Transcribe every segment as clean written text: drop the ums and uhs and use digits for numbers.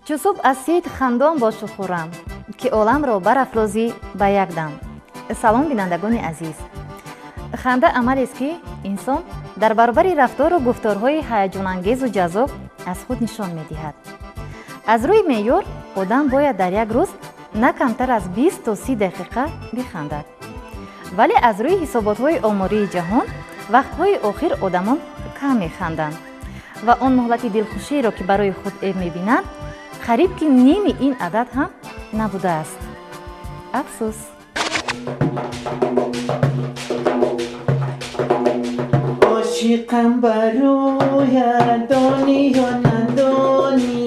Чу субҳ аз сид хандон бошу хуррам, ки оламро барафрӯзӣ ба як дам. Салом, бинандагони азиз. Ханда амалест, ки инсон дар баробари рафтору гуфторҳои ҳаяҷонангезу ҷаззоб аз худ нишон медиҳад. Аз рӯи меъёр одам бояд дар як рӯз на камтар аз 20 то 30 дақиқа бихандад. Вале аз рӯи ҳисоботҳои омории ҷаҳон вақтҳои охир одамон кам механданд ва он муҳлати дилхушиеро, ки барои худ эб мебинанд, қариб ки ними ин адад ҳам набудааст. Афсӯс. Ошиқам бароят, донӣ ё надонӣ,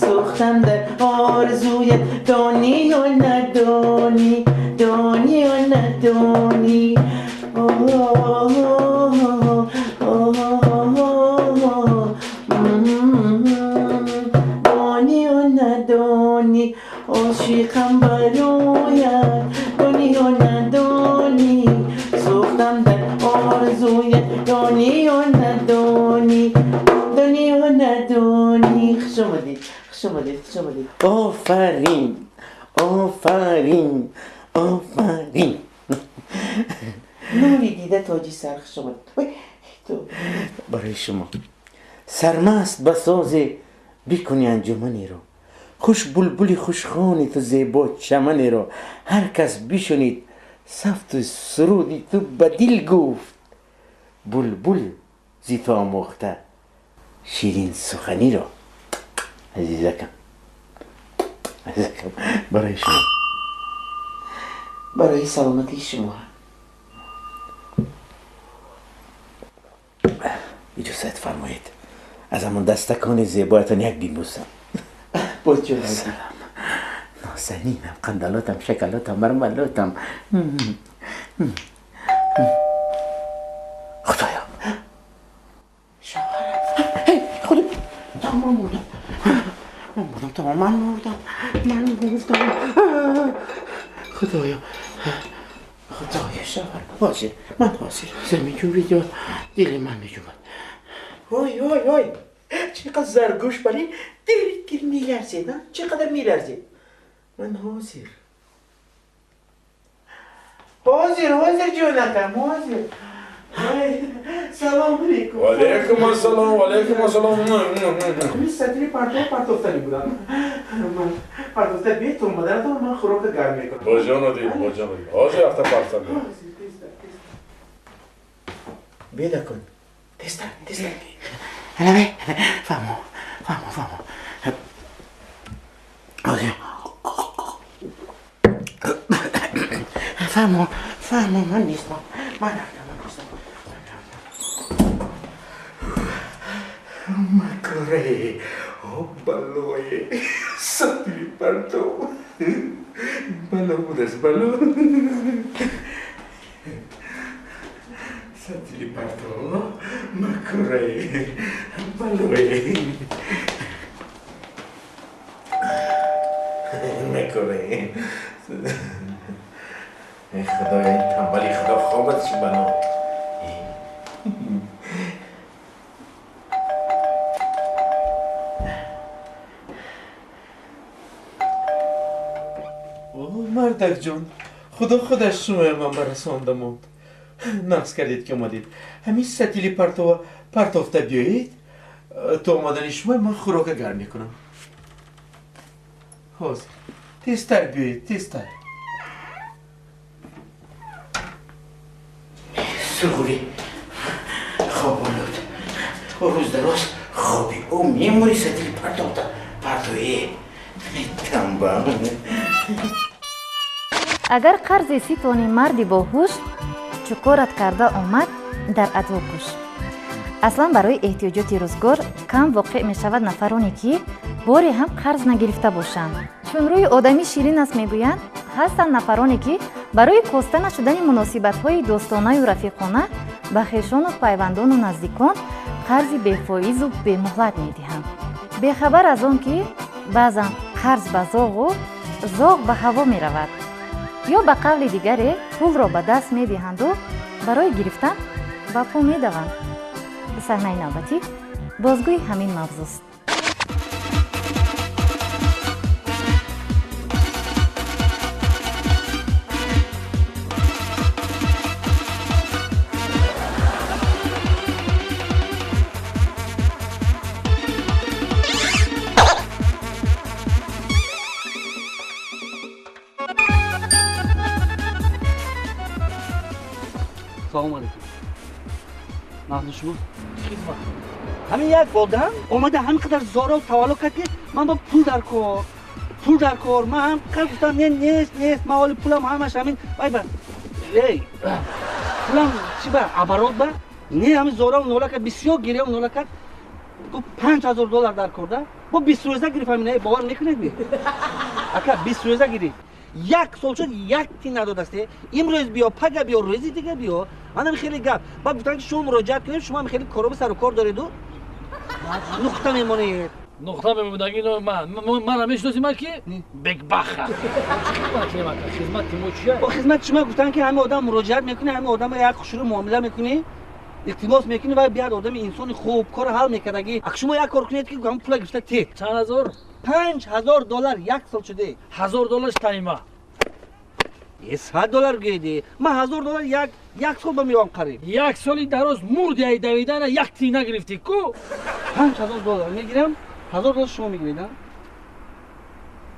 сӯхтам дар орзуят, донӣ ё надонӣ, донӣ ё надонӣ. Донӣ ё надонӣ, ошиқам бароят, донӣ ё надонӣ, сӯхтам дар орзуят, донӣ ё надонӣ, донӣ ё надонӣ. Хуш омадед, хуш омадед, хуш омадед. Офарин, офарин, офарин. Нури дида, тоҷи сар, хуш омадед. Ой, ту. Барои шумо. Сармаст ба созе бикунӣ анҷуманеро, хуш булбули хушхони ту зебо чаманеро. Ҳар кас бишунид сафту суруди ту, ба дил гуфт: булбул зи ту омӯхта ширин суханиро. Азизакам, азизакам, барои шумо. Барои саломатии шумо. Иҷозат фармоед, аз ҳамон дастакони зебоятон як бибӯсам. Боз ҷон. Салом, нозанинам, қандалотам, шоколатам, мармалотам. Худоё, шавҳарам! Худо, тамом, мурдам, ман мурдам, тамом, ман мурдам, ман мурдам. Худоё, худоё, шавҳар ҳозир, ман ҳозир. Замин ҷунбид, дили ман меҷунбад. Ой, ой, ой, чӣ қадр заргӯш, барин дил дил меларзед, чӣ қадар меларзед. Ман ҳозир, ҳозир, ҳозир, ҷонакам, ҳозир. Салом алейкум. Валейкум ассалом, валейкум ассалом. Ҳамин сатри партов партофтанӣ будам. Ман партофта бе омаданатон ман хӯрока гарм мекунам. Боҷон одид, боҷон одид. Ҳозир рафта партам. Беда кун. Тезтар, тезтар. Ҳалавай, фаҳмо, фаҳмо, фаҳмо. Ҳозир. Фаҳмо, фаҳмо, ман нестам. Ман рафтам, ман нестам. Макоре, о балое, сатри партов. Бало будааст, бало. Сатри партов, макоре, балое. Макоре. Эй худоя, ин тамбали худо хобат чӣ бало. Мардакҷон, худо худаш шумоя ман барасонда монд. Нағз кардед, ки омадед. Ҳамин сатили партова партофта биёед, то омадани шумо ман хӯрока гарм мекунам. Ҳозир, тезтар биёед, тезтар. Сурғури хоболуд, рӯз дароз хоби ӯ мемури, сатили партофта партоe тамбал. Агар қарзи ситони марди боҳуш, чу корат карда омад, дар адво кӯш. Аслан барои эҳтиёҷоти рӯзгор кам воқеъ мешавад нафароне, ки боре ҳам қарз нагирифта бошанд. Чун рӯи одамӣ ширин аст, мегӯянд, ҳастанд нафароне, ки барои коста нашудани муносибатҳои дӯстонаю рафиқона ба хешону пайвандону наздикон қарзи бефоизу бемуҳлат медиҳанд, бехабар аз он ки баъзан қарз ба зоғу зоғ ба ҳаво меравад, ё ба қавли дигаре пулро ба даст медиҳанду барои гирифтан ба по медаванд. Саҳнаи навбатӣ бозгӯи ҳамин мавзӯст. Салом алейкум. Нағзи шумо? Хизмат. Ҳамин як одам омада ҳамин қадар зоро тавалло кард, ки ман ба пул дар кор, пул дар кор. Ман ҳам қадр гуфтам, не, нест, нест, ман ҳоли пулам ҳамаш ҳамин вай ба эй пулам чи ба оборот ба не, ҳамин зоро нола кард, бисёр гиря нола кард. Гуфт $5000 дар кор да. Бо 20 рӯза гирифт ҳамин, эй бовар мекунед ми? Ака 20 рӯза гирифт. Як сол шуд, як тин надодаст. Имрӯз биё, пага биё, рӯзи дига биё. Манам хеле гап. Баъд гуфтанд, ки шумо муроҷиат кунед, шумо ҳам хеле короби сару кор дореду. Нуқта мемонед. Нуқта мемондагӣ ман. Мана мешиносӣ ман ки? Бекбаха. Хизмати мо чия? Бо хизмати шумо гуфтанд, ки ҳама одам муроҷиат мекунӣ, ҳама одам як хушрӯ муомила мекунӣ, илтимос мекунӣ ва биёд одами инсони хуб, корро ҳал мекардагӣ. Ак шумо як кор кунед, ки ҳамон пула гирифта те. Чанд ҳазор? $5000 як сол шуде. $1000 танима. $100 гӯедӣ. Ман $1000 як сол ба меоям қариб. Як соли дароз мурди ай давидана як тин нагирифтӣ ку? $5000 мегирам, $1000 шумо мегиред, а?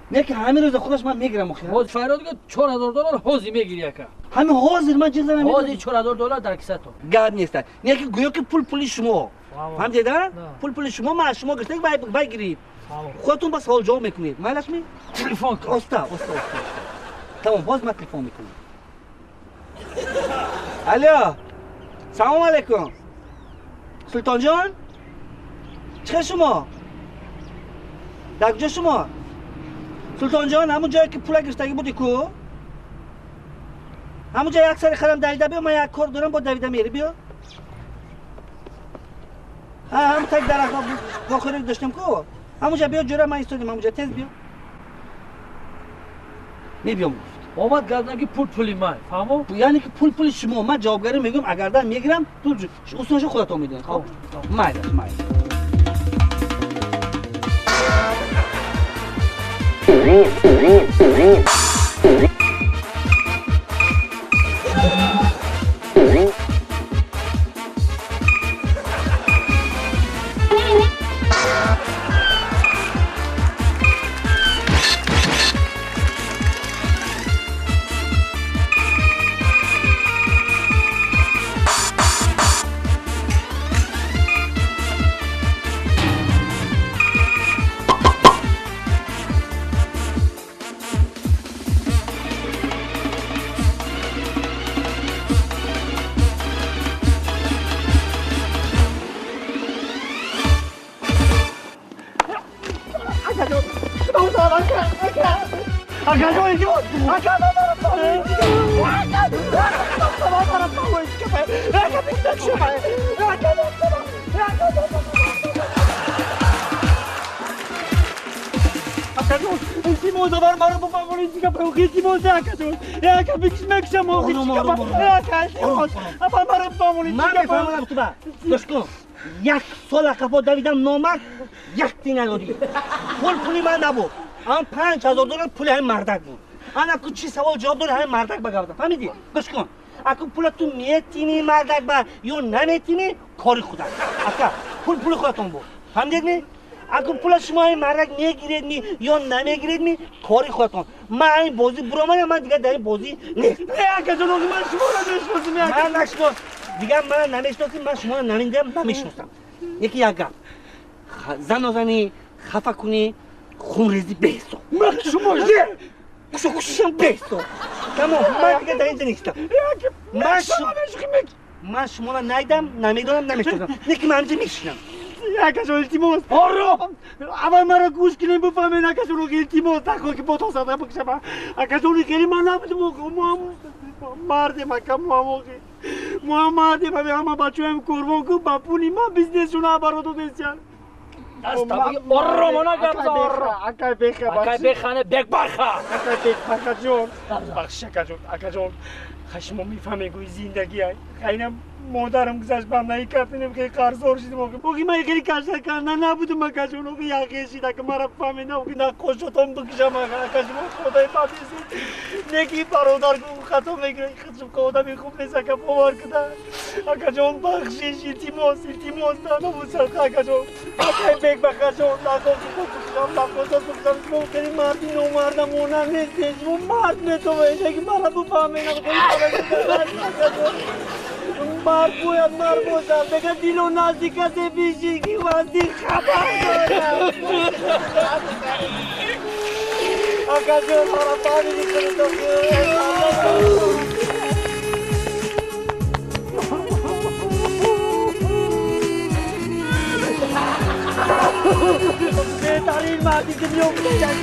Не ки ҳамин рӯза худаш ман мегирам охир. Ҳозир фарёд гӯ $4000 ҳозир мегирӣ ака. Ҳамин ҳозир ман чиз намегирам. Ҳозир $4000 дар кисатон. Гап нест. Не ки гӯё ки пул пули шумо. Фаҳмидед, а? Пул пули шумо, ман аз шумо гирифта вай гирид. Худатон ба савол ҷавоб мекунед. Майлаш ми? Телефон кун. Оста, оста, оста. Тамом, боз ман телефон мекунам. Алло. Салом алейкум. Султонҷон? Чӣ хел шумо? Дар куҷо шумо? Султонҷон, ҳамон ҷое ки пула гирифтагӣ будӣ ку? Ҳамон ҷо як сари харам давида биё, ман як кор дорам, бо давида мери биё. Ҳамон таги дарахт вохӯрӣ доштем ку? Ҳамон ҷо биё, ҷура ман истодем, ҳамон ҷо тез биё. Мебиём гуфт. Омад гап ки пул пули ман, фаҳмо? Яъне ки пул пули шумо, ман ҷавобгарӣ мегӯям, агардан мегирам, пул усулашо худатон медонед, хоб? Майлаш, майлаш. Ман мефаҳмонам ту ба. Гӯш кун. Як сол ақафо давидам номард, як тин надодӣ. Пул пули ман набуд. Ан $5000 пули ҳамин мардак буд. Ана ку чӣ савол ҷавоб дори ҳамин мардак ба гап зад. Фаҳмидӣ? Гӯш кун. Аку пула ту метинӣ мардак ба ё наметинӣ, кори худат. Ака, пул пули худатон буд. Фаҳмидед ми? Аку пула шумо ҳамин мардак мегиред ми ё намегиред ми, кори худатон. Ман ҳамин бозӣ буромадам, ман дигар дар ин бозӣ нест. Ака ҷон, ман шуморо мешиносам. Ман нашинос. Дигар ман намешиносем, ман шуморо намедонам, намешиносам. Яки як гап. Занозанӣ, хафа кунӣ, хунрезӣ беҳисоб. Ман шумо кушокушишам беҳисоб. Тамом, ман дигар дар инҷа нестам. Ман шуморо найдам, намедонам, намешиносам. Неки ман ҳаминҷа мешинам. Ака ҷон, илтимос. Ором. Аввал маро гӯш кунед, бифаҳмед, ака ҷон, илтимос, нахоҳ ки ботон садқа бикушам. Ака ҷон, хеле ман набудем, мо мардем, ака, мо мо мардем, ҳама бачаҳоям қурбон кун, ба пули ман бизнесшон оборот додестян. Оромона гап зан, ором. Акай беха, Акай бехане, бекбаха. Акай бекбаха ҷон. Бахшиш, ака ҷон, ака ҷон. Хай шумо мефаҳмед, гӯи зиндагӣ ай. Хайнам модарам гузашт, ба наи кардем, хеле қарздор шудем. Охи ман хеле кашта карда набудам, ака ҷон. Охи яхе шид, ака мара фаҳмед, охи наққошотон бикушам, ака шумо худои бабисед. Неки бародар гу хато мекунед, худшум одами хуб нест, ака бовар куда. Ака ҷон, бахшиш, илтимос, илтимос, наномусад, ака ҷон. Акай бекбаха ҷон, нахоҳ бикушам, наққошот бикушам. Шумо хеле марди номарда монанд нестед, шумо мард метавонед, яки мара бифаҳмед, ака ҷон. Мард бояд мард бошад. Мега дило назди касе бишин ки вазди хабар дорад. Акаҷон, ҳара фаҳмиди худато. Беҳтарин марди дунё будам.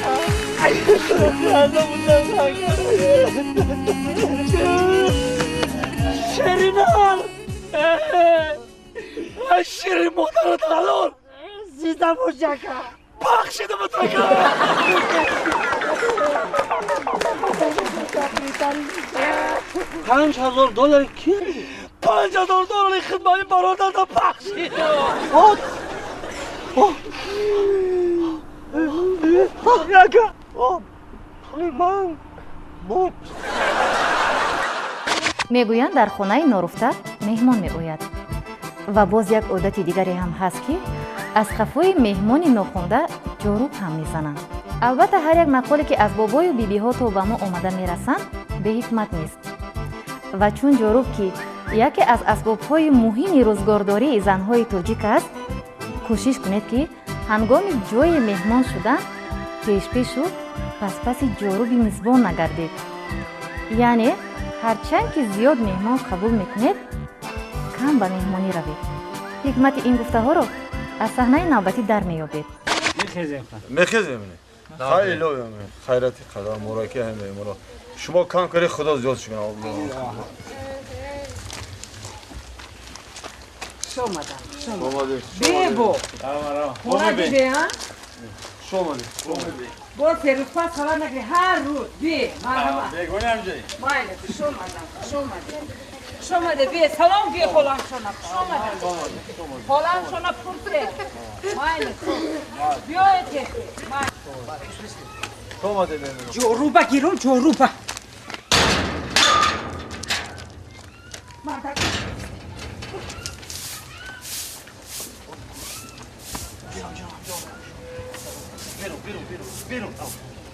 Ширинал! Шири модарат ҳалол! Зинда бош ака! Бахшидам ака! $5,000 ки? $5,000 хидмати бародарда бахшидам! Ака! Пули ман буд. Мегӯянд, дар хонаи норуфта меҳмон меояд. Ва боз як одати дигаре ҳам ҳаст, ки аз қафои меҳмони нохонда ҷоруб ҳам мезананд. Албатта, ҳар як мақоле, ки аз бобою бибиҳо то ба мо омада мерасанд, беҳикмат нест. Ва чун ҷоруб, ки яке аз асбобҳои муҳими рӯзгордории занҳои тоҷик аст, кӯшиш кунед, ки ҳангоми ҷои меҳмон шудан пешпешу паспаси ҷоруби мизбон нагардед. Яъне ҳарчанд ки зиёд меҳмон қабул мекунед, кам ба меҳмонӣ равед. Ҳикмати ин гуфтаҳоро аз саҳнаи навбатӣ дар меёбед. Мехезем. Хайр, хайрати қадар мураки ҳам меҳмонро. Шумо кам кари, Худо зиёд шумо. Хуш омадам. Бебо. Хона диде, ҳа? Хуш омадед. Боз се рӯз пас хабар накунӣ, ҳар рӯз бе, марҳамат. Бегони ҳамҷои. Майли, хуш омадам, хуш омадем. Хуш омаде, бе, салом ге холам шона, хуш омадам. Холам шона пурсе. Майли, биёед техи. Майли. Хуш омадед. Ҷоруба гирум, ҷоруба. Мардак.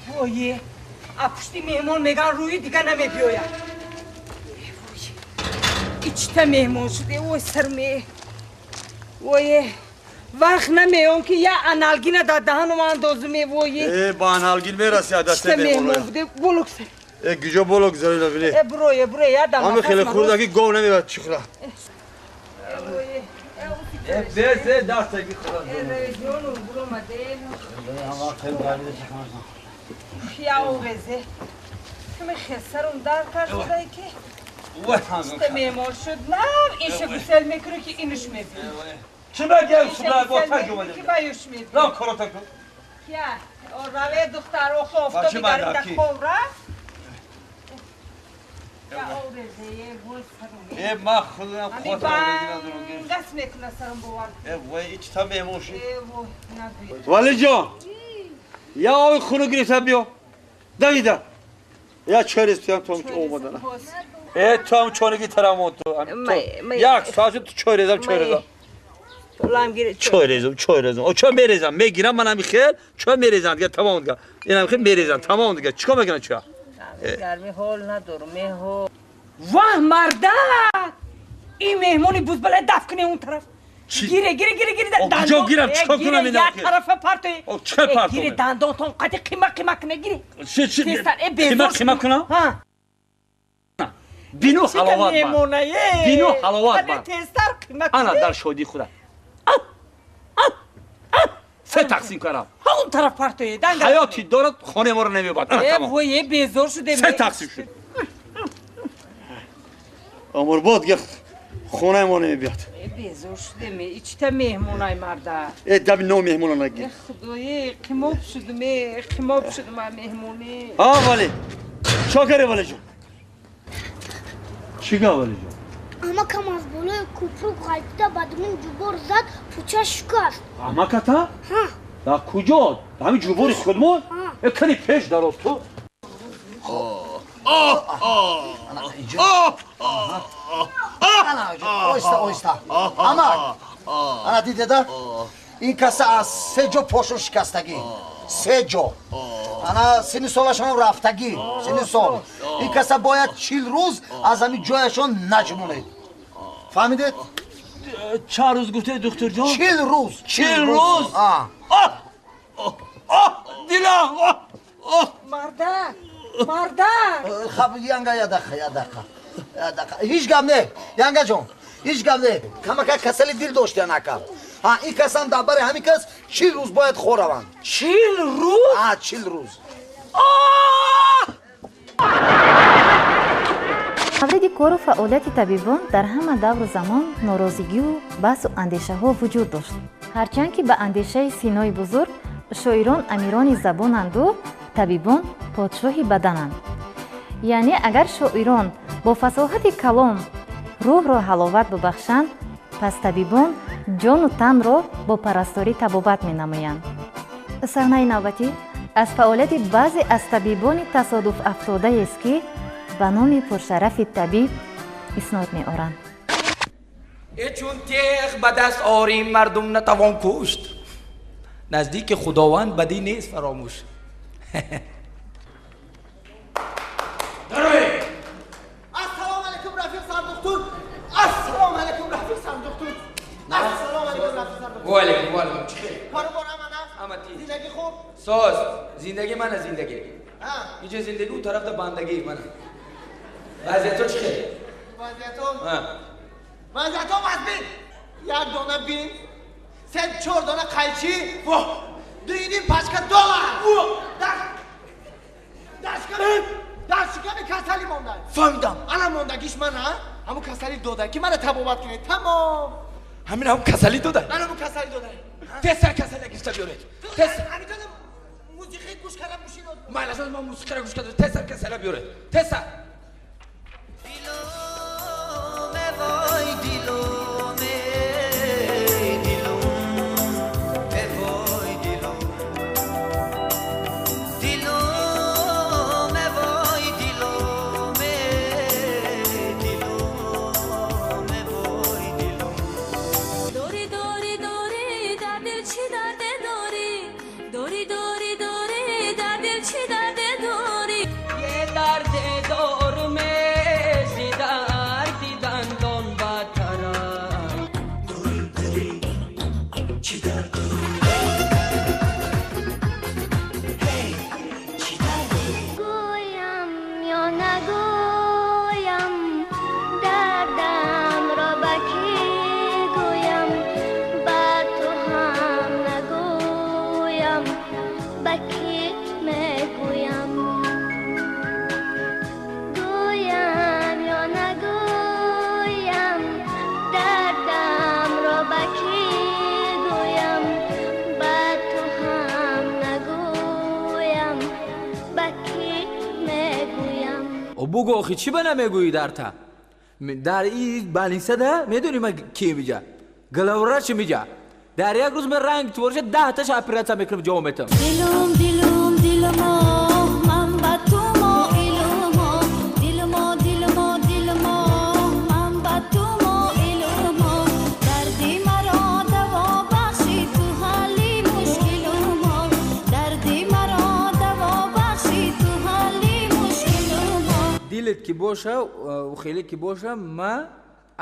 Вое, а пушти меҳмон меган рӯи дига намебиёяд. Ичта меҳмон шуде, ой сарме. Вое, вақт намеён ки я аналгина дар даҳанум андозуме, вое. Э, ба аналгин мераси аз дасти меҳмон буде, болок сар. Э, гиҷо болок зарила биле. Э, броє, броє, я дам. Ҳаме хеле хурдаки гов намебад чихра. Э, бе, дастаги худо. Э, ҷону буромаде. Я овезе. Каме хесарум дар кард шудае ки. Чита меҳмон шуд, нав иша гусел мекунӣ ки инуш мебинӣ. Чӣ мегӯям, субра бо так омадем. Ки баюш мебинӣ. Рав корота кун. Кия, раве духтар, охо офтоби гарм дар хов рафт. Я овезе, е вой сарум. Э, ма худам хотам овезина. Гас мекуна сарум бовар. Э, вой, ичта меҳмон шуд. Э, вой, нагӯй. Вали ҷон. Я оби хунук гирифта биё. Давида. Я чой резтиям то омадана. Э, ту ҳам чойнаги тарамон ту. Як соат ту чой резам, чой резам. Чой резам, чой резам. О, чой мерезам, мегирам ман ҳами хел, чой мерезам дига тамом дига. Ин ҳами хел мерезам, тамом дига. Чикор мекунам чой? Гарми ҳол надорум, меҳо. Ваҳ, мардак! Ин меҳмони бузбалай даф кунӣ он тараф. Гире, гире, гире, гире. Куҷо гирам, чикор кунам ина? Як тарафа партои. Чӣ партои? Гире, дандонтон қади қима қима куна, гире. Чӣ, қима қима кунам? Ҳа. Бину ҳаловат ба. Бину ҳаловат ба. Тезтар қима куна. Ана дар шодии худа. Се тақсим кардам. Ҳа, он тараф партои. Ҳаёти дорад, хонаи моро намебад. Ана тамом. Вой, безор шудем. Се тақсим шуд. Амурбод гефт. Хонаи мо намебиёд. Безор шудем, ичта меҳмонай марда. Э, даби но меҳмона нагир. Худое, қимоб шудум, қимоб шудум а меҳмонӣ. А, вале. Чо кари, вале ҷон? Чӣ гап, вале ҷон? Амакам аз болои кӯпрук ғалтида ба думин ҷубор зад, пӯча шикаст. Амаката? Ҳа. Дар куҷо? Ҳамин ҷубори худмон? Э, кани пеш дароз ту. Оҳиста, оҳиста. Амак. Ана дидеда? Ин каса аз се ҷо пошон шикастагӣ. Се ҷо. Ана синни солашон рафтагӣ. Синни сол. Ин каса бояд 40 рӯз аз ҳамин ҷояшон наҷмонед. Фаҳмидед? Чанд рӯз гуфтед, духтурҷон? 40 рӯз. 40 рӯз? Дилам! Мардак! Мардак! Хаб, янга, я дақа, я дақа. Ҳеҷ гап не, янга ҷон, ҳеҷ гап не. Камака касали дил доштиян ака. Ҳа, ин касам дар бари ҳамин кас 40 рӯз бояд хӯраванд. 40 рӯз? А, 40 рӯз. Мавриди кору фаъолияти табибон дар ҳама давру замон норозигию баҳсу андешаҳо вуҷуд дошт. Ҳарчанд ки ба андешаи Синои бузург шоирон амирони забонанду табибон подшоҳи бадананд. Яъне агар шоирон бо фасоҳати калом рӯҳро ҳаловат бубахшанд, пас табибон ҷону танро бо парасторӣ табобат менамоянд. Саҳнаи навбатӣ аз фаъолияти баъзе аз табибони тасодуфафтодаест, ки ба номи пуршарафи табиб иснод меоранд. Чун теғ ба даст орим, мардум натавон кушт, наздики Худованд бадӣ нест фаромӯш. Ассалому алайкум, рафиқ сардухтур. Ассалому алайкум, рафиқ сардухтур. Ассалому алайкум, рафиқ сардухтур. Ва алайкум, ва алайкум. Чӣ хел? Кору бор ҳама нағз? Ҳама тиз. Зиндагӣ хуб? Соз. Зиндагӣ мана зиндагӣ. Инҷо зиндагӣ, у тарафта бандагӣ мана. Вазъиятҳо чӣ хел? Вазъиятҳо? Вазъиятҳо вазбин. Як дона бин, се чор дона қайчӣ, дуюним пачка доллар. Дар шиками касалӣ монда. Фаҳмидам. Ана мондагиш мана, ҳамун касалӣ дода, ки мана табобат кунед. Тамом. Ҳамин ҳамун касалӣ дода? Ана ҳамун касалӣ дода. Тезтар касалия гирифта биёред. Ҳаминҷо мусиқӣ гӯш кардам, мошино. Майли, аслан ман мусиқиро гӯш кардам. Тезтар касалия биёред. Тезтар. Вой дилум, дилум, вой дилум, дилум, вой дилум, дилум, вой дилум. Дори, дори, дори, дар дил чӣ дарде дорӣ? Дори, дори, дори, дар дил чӣ дарде дорӣ? Е дарде дорум, зи дарди дандон бадтарам. Дори, чӣ дард дорӣ? Ҳей, чӣ дард дорӣ? Гӯям ё нагӯям, дардамро ба кӣ гӯям? Ба ту ҳам нагӯям, ба кӣ мегӯям? Гӯям ё нагӯям, дардамро ба кӣ гӯям? Ба ту ҳам нагӯям, ба кӣ мегӯям? Бугӯ, охи, чӣ ба намегӯӣ дарта? Дар и больницада медонӣ ман ки миҷа? Главврач миҷа. Дар як рӯз ман ранг творша 10 таша оператсия мекунам, ҷавоб метам. Дилум, дилум, дилумо, ман ба ту моилумо. Дилумо, дилумо, дилумо, ман ба ту моилумо. Дарди маро даво бахши ту, ҳалли мушкилумо. Дарди маро даво бахши ту, ҳалли мушкилумо. Дилет ки боша, хеле ки боша, ма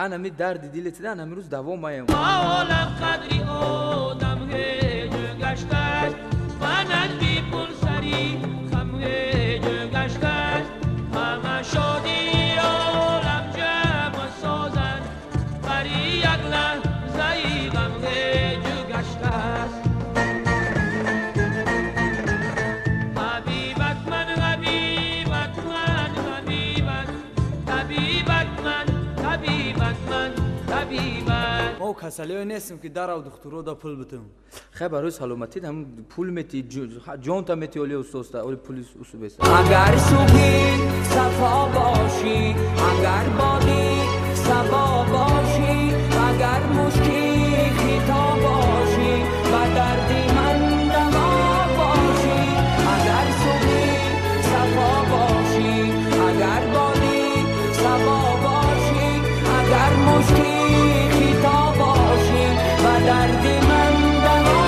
анами дарди дилет анами рӯз даво маем. Олам қадри одам ҳеҷ гаштааст, манат бипул сари хам ҳеҷ гаштааст. Ҳама шодии олам ҷамъ созанд, бари як лаҳзаи ғам ҳеҷ гаштааст. Ҳабибат ман, ҳабибат ман, ҳабибат, табибат ман, табибат ман, табибат. Мо касалиҳое нестем, ки дарав духтурода пул битем. Хай, барои саломатит ҳам пул мети, ҷонта мети, оли устоста, оли пули усубеста. Агар субҳи сафо бошӣ, агар боди сабо бошӣ, агар мушки хито бошӣ, ба дарди ман даво бошӣ. Агар субҳи сафо бошӣ, агар боди сабо бошӣ, агар мушки хито бошӣ, ба дарди ман даво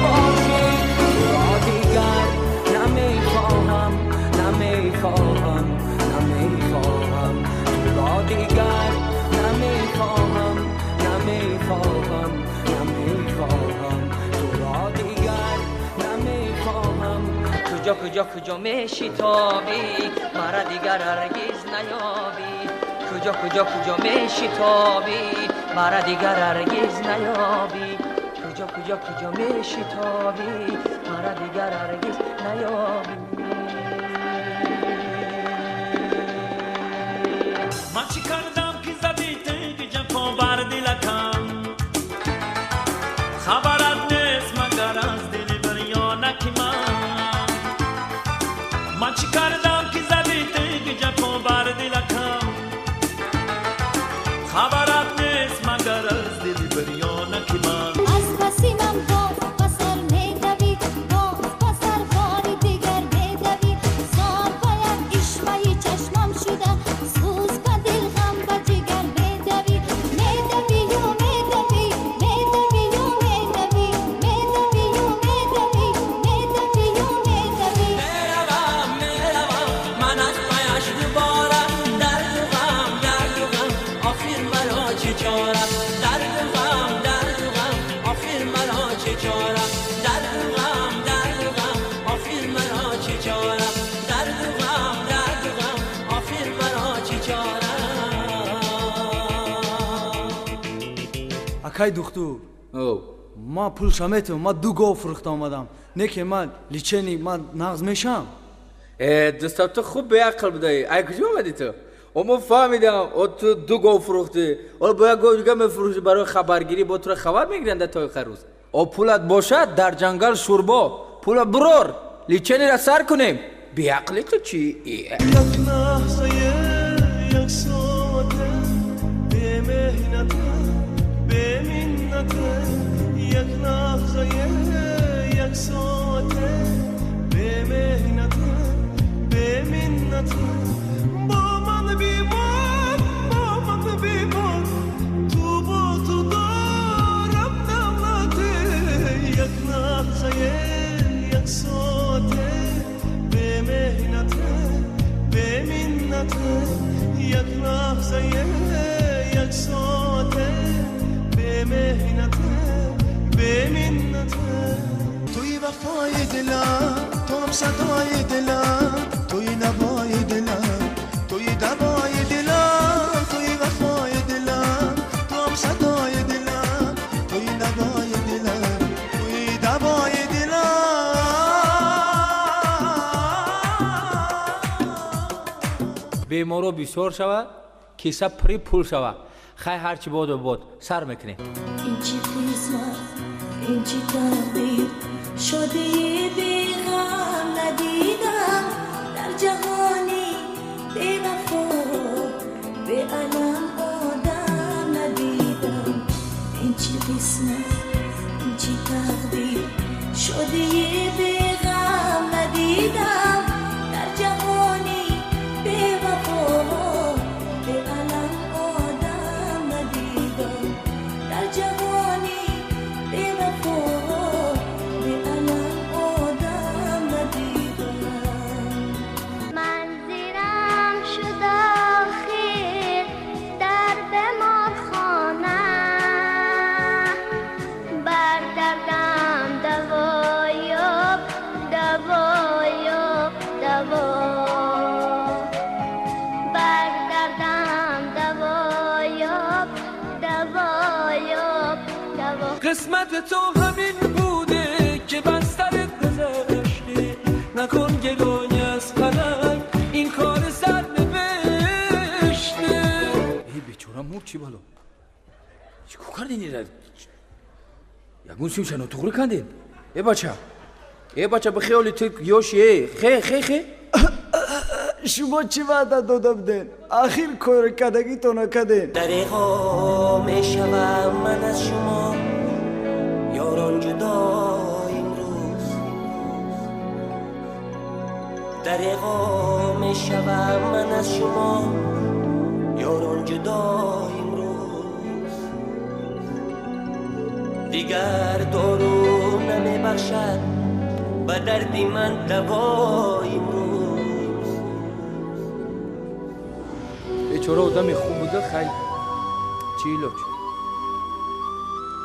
бошӣ. Туро дигар намехоҳам, намехоҳам, намехоҳам. Туро дигар намехоҳам. Куҷо куҷо куҷо мешитобӣ, маро дигар ҳаргиз наёбӣ. Куҷо куҷо куҷо мешитобӣ, маро дигар ҳаргиз наёбӣ. Куҷо куҷо куҷо мешитобӣ, маро дигар ҳаргиз наёбӣ. Ман чӣ кардам ки задӣ теги ҷафо бар дилакам, хабарат нест магар аз дили бирёнаки ман. Ман чӣ кардам ки задӣ теги ҷафо бар дилакам, хабарат нест магар аз дили бирёнаки ман. Аз паси ман боз ба сар медавӣ, боз ба сар бори дигар медавӣ. Зор ба як ишваи чашмам шуда, сӯз ба дил, ғам ба ҷигар медавӣ. Медавию медавӣ, медавию медавӣ, медавию медавӣ, медавию медавӣ. Меравам, меравам ман аз паяш дубора, дарду ғам, дарду ғам, охир маро чӣ чора. Дарду ғам, дарду ғам, охир маро чӣ чора. Дарду ғам, дарду ғам, охир маро чӣ чора. Дарду ғам, дарду ғам, охир маро чӣ чора. Акай духтур, ман пулша метавам, ман ду гов фурӯхта омадам. Не ки ман лечение ман нағз мешам. Дӯстам, ту хуб беақл будаӣ. Ай куҷо омадӣ ту? О, ман фаҳмидам, о ту ду гов фурӯхтӣ. О бо як гов дига мефурӯшӣ барои хабаргирӣ, бо туро хабар мегиранд дар тои харӯз. О пулат бошад дар ҷангал шӯрбо. Пула бурор, лечениеро сар кунем. Беақлӣ ту чӣ? Як лаҳзае, як соате, бемеҳнате, беминнате. Як лаҳзае, як соате, бемеҳнате, беминнате. Бо ман бимон, бо ман бимон, ту бо ту дорам давлате. Як лаҳзае, як соате, бемеҳнате, беминнате. Як лаҳзае, як соате, бемеҳнате, беминнате. Туи вафои дилам, ту ҳам садои дилам, туи навои дилам, туи давои дилам, туи вафои дилам, ту ҳам садои дилам, туи навои дилам, туи давои дилам. Беморо бисёр шавад, киса пури пул шавад. Хай ҳарчи боду бод сар мекунем. Ин чӣ қисмат, ин чӣ тақдир, шодии беғам надидам дар ҷаҳони бевафо, беалам одам надидам. Ин чӣ қисмат, ин чӣ тақдир, шодии беғам надидам дар ҷаҳони бевафо, беалам одам надидам. Дар ҷаҳони бевафо, беалам одам надидам. Манзирам шуд охир дар беморхона, бар дардам даво ёб, даво ёб, даво. Бар дардам даво ёб, даво ёб, даво. قسمت تو همین بوده که بر سرت گذشته، نکن گلایه از فلک این کار سر نوشته. Эй бечора мурд, чӣ бало? Чӣ кор кардин ира? Ягон симша нотуғрӣ кардин? Э бача, э бача, ба хиёли ту ёши, э хе хе хе. Шумо чӣ ваъда дода будед? Ахир коркардагитона кардед. Дареғо мешавам ман аз шумо ёрон ҷудо имрӯз, дареғо мешавам ман аз шумо ёрон ҷудо имрӯз. Дигар дору намебахшад ба дарди ман даво имрӯз. Бечора одами хуб буда, хай чӣ илоҷ?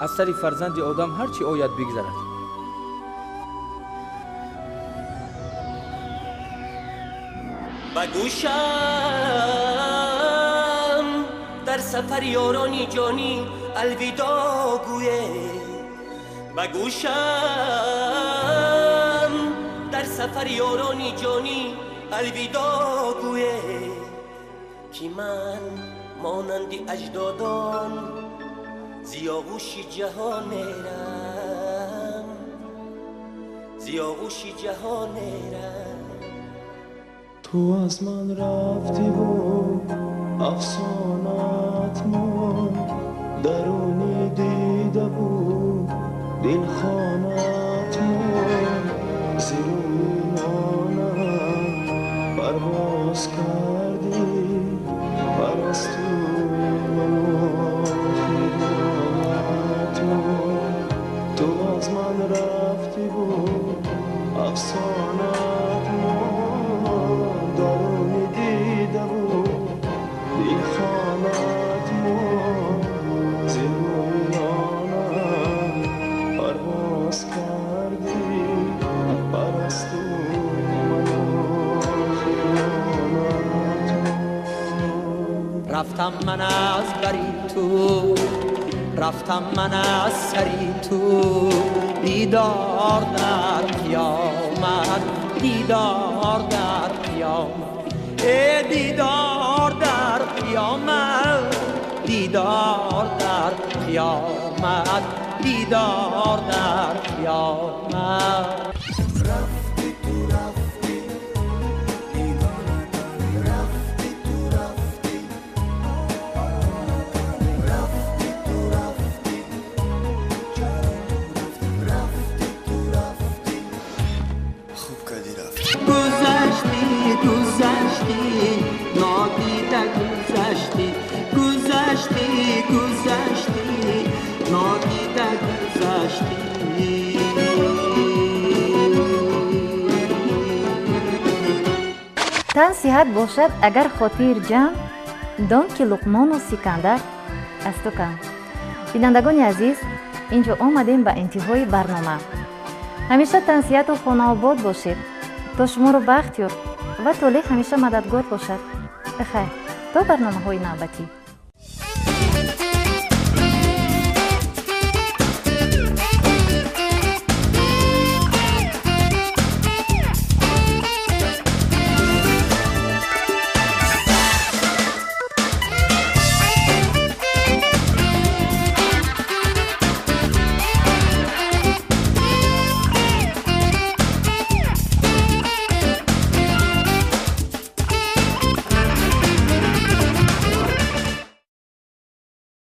Аз сари фарзанди одам ҳар чӣ ояд бигзарад. Ба гӯшам дар сафар ёрони ҷонӣ алвидоъ гӯе. Ба гӯшам дар сафар ёрони ҷонӣ алвидоъ гӯе, ки ман монанди аҷдодон зи оғӯши ҷаҳон мерам, зи оғӯши ҷаҳон мерам. Ту аз ман рафтиву афсонаат монд, даруни дидаву дилхонаат монд. Зи рӯи нонам парвоз кардӣ, парастуи ману хиёнат монд. Ту аз ман рафтиву афсонаат монд, даруни дидаву дилхонаат монд. Зи рӯи нонам парвоз кардӣ, парастуи ману хиёнат монд. Рафтам ман аз бари ту, рафтам ман аз сари ту, дидор дар қиёмат, дидор дар қиёмат, э дидор дар қиёмат, дидор дар қиёмат, дидор дар қиёмат. Рафти ту рафти, рафти ту рафти, рафти ту рафти, рафти ту рафти. Хуб кардӣ рафти. Гузашти, гузашти, нодида гузашти, гузашти, гузашти, нодида гузашти. Тан сиҳат бошад, агар хотир ҷамъ, дон ки Луқмону Сикандар аз ту кам. Бинандагони азиз, инҷо омадем ба интиҳои барнома. Ҳамеша тансиҳату хонаобод бошед, то шуморо бахт ёр ва толеъ ҳамеша мададгор бошад. Хайр, то барномаҳои навбатӣ.